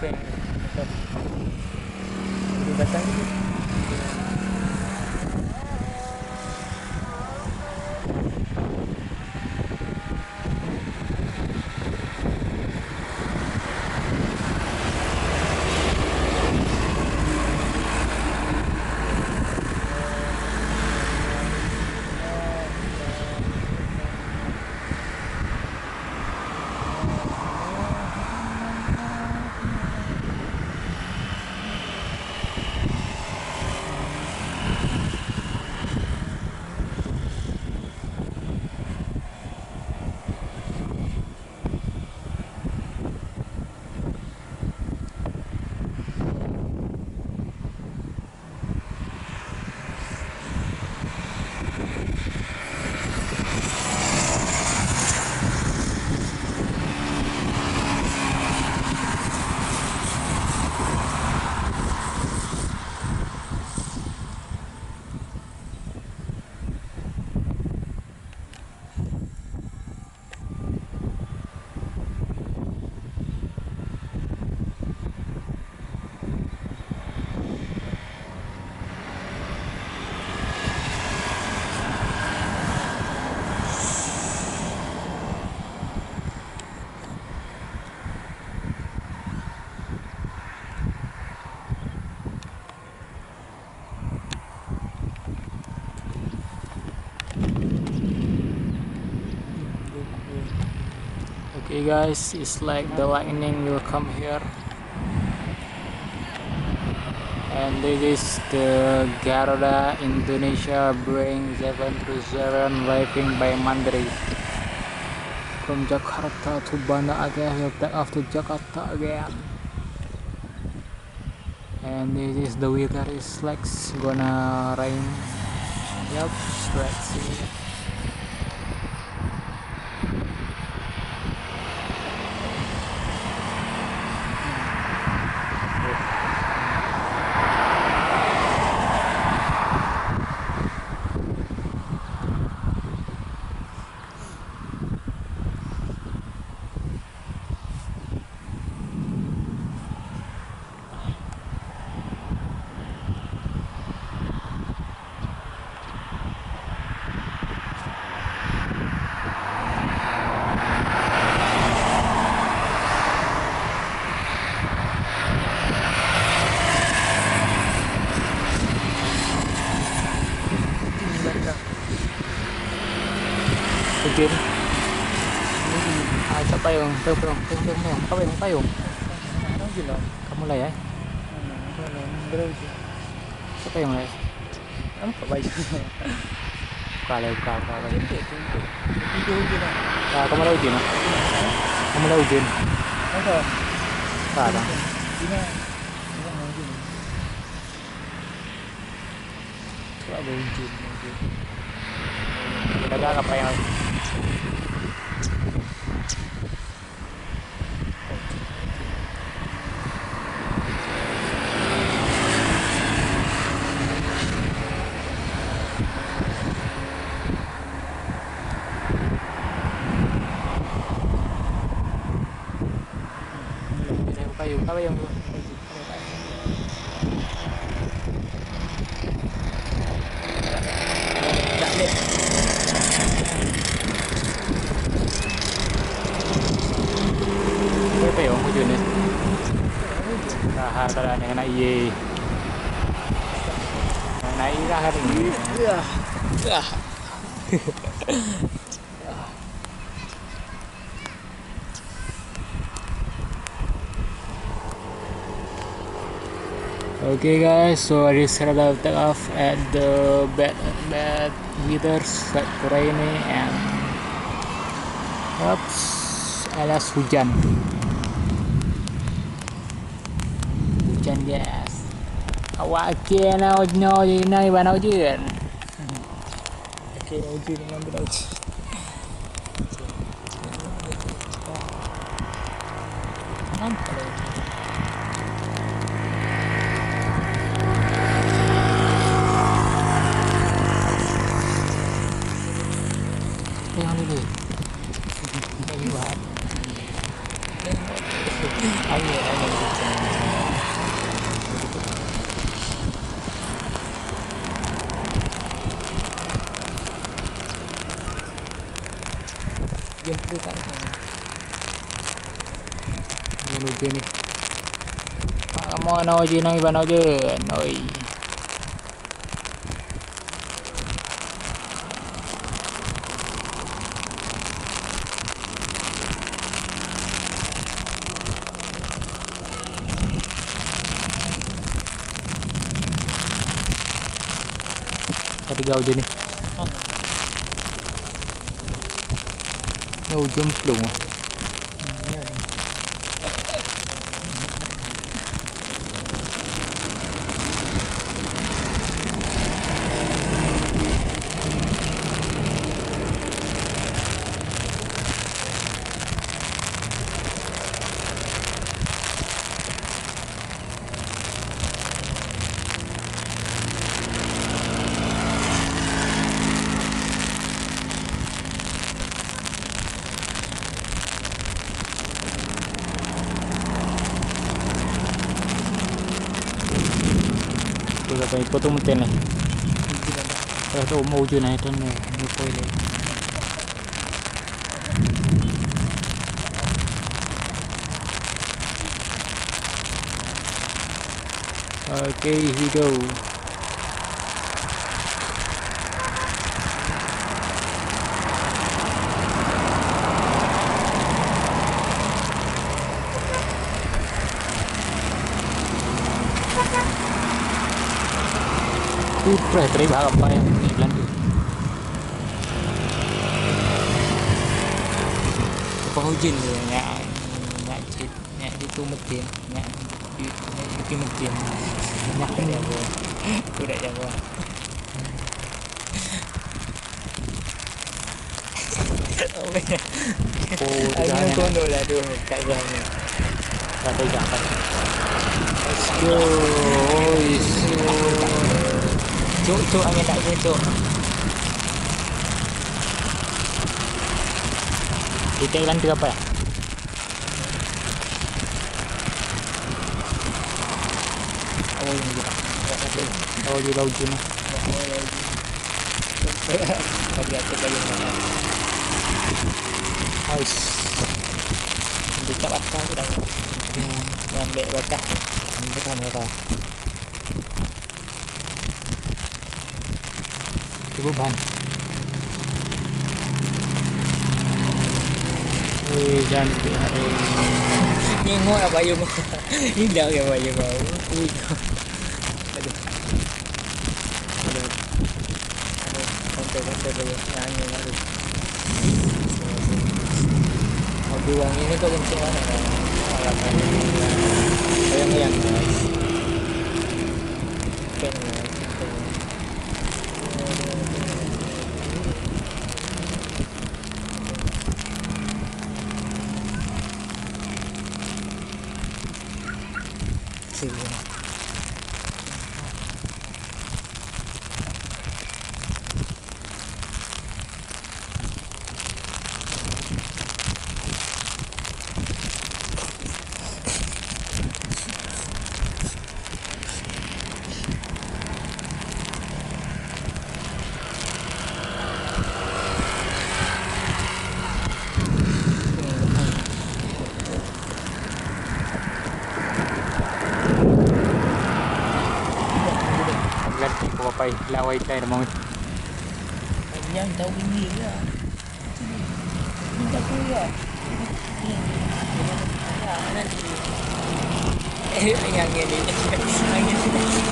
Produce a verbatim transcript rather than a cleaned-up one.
Jadi batang gitu. Okay, guys, it's like the lightning will come here. And this is the Garuda Indonesia Boeing seven three seven, arriving by Mandalay. From Jakarta to Banda Aceh, will take off to Jakarta again. And this is the weather is like gonna rain. Yep, let's see. Hujan. Ah, tak payung, payung, payung, payung, payung, payung, payung. Kamu lah ya. Tak payung lah. Nampak baju. Buka lah, buka, buka, buka. Cantik, cantik. Tidur je lah. Ah, kamu lah hujan, ah? Kamu lah hujan. Apa? Tak ada. Dina. Dina hujan. Coba berhujung, berhujung. Kita dah apa yang Payung, payung. Berapa ya, Bang, hujan ni? Rahat dah ni, kena ié. Kena ié dah hari ni. Okay guys, so I just had a take off at the bad, bad weather, like rainy and, oops, alas, hujan. Hujan, guys. Awak kena hujan, hujan, hujan. Okey, uji dengan benar uji. Nampak lah. Tengok dulu. Tengok. Ayo, ayo. Jemput kat sana. Ngon ujeuen ni. Mak kamoe na ujeuen, nang iban ujeuen. Oi. Ka tigau je ni. Ni ujung selung ah. Ikot tu meten ni. Dah tu mau ujeuen ai tan ni. Ni poi ni. Okay, here we go. Putreh teribah apa yang ni Belanda. Apa hujan tu nak nak cit nak itu metin nak itu metin nak ada apa? Aku dah jawab. Oh, angin dah kono lah tu, kat bawah ni. Dah pegang, dah. Let's go. Oi, cuk, cuk, angin tak ada, cuk. Kita kan tiga apa ya? Oh, ini dia. Oh, di laut Cina. Bagi aku bagi mana. Ais. Buka batang tu dah. Hmm. Yang ambil batang. Ini kan batang. Cukup ban. Wih, cantik hari. Nengok lah payung. Indah ke payung kau? Ui. Aduh. Aduh. Aduh, konten-konten tu nyanyi baru. Aduh, yang ini kok bentuk mana? Alah, yang, yang, guys. Keren, guys. Ganti kau papai lawai tai dah mau. Yang tahu ini ya. Minta keluar. Eh, angin ni. Angin ni.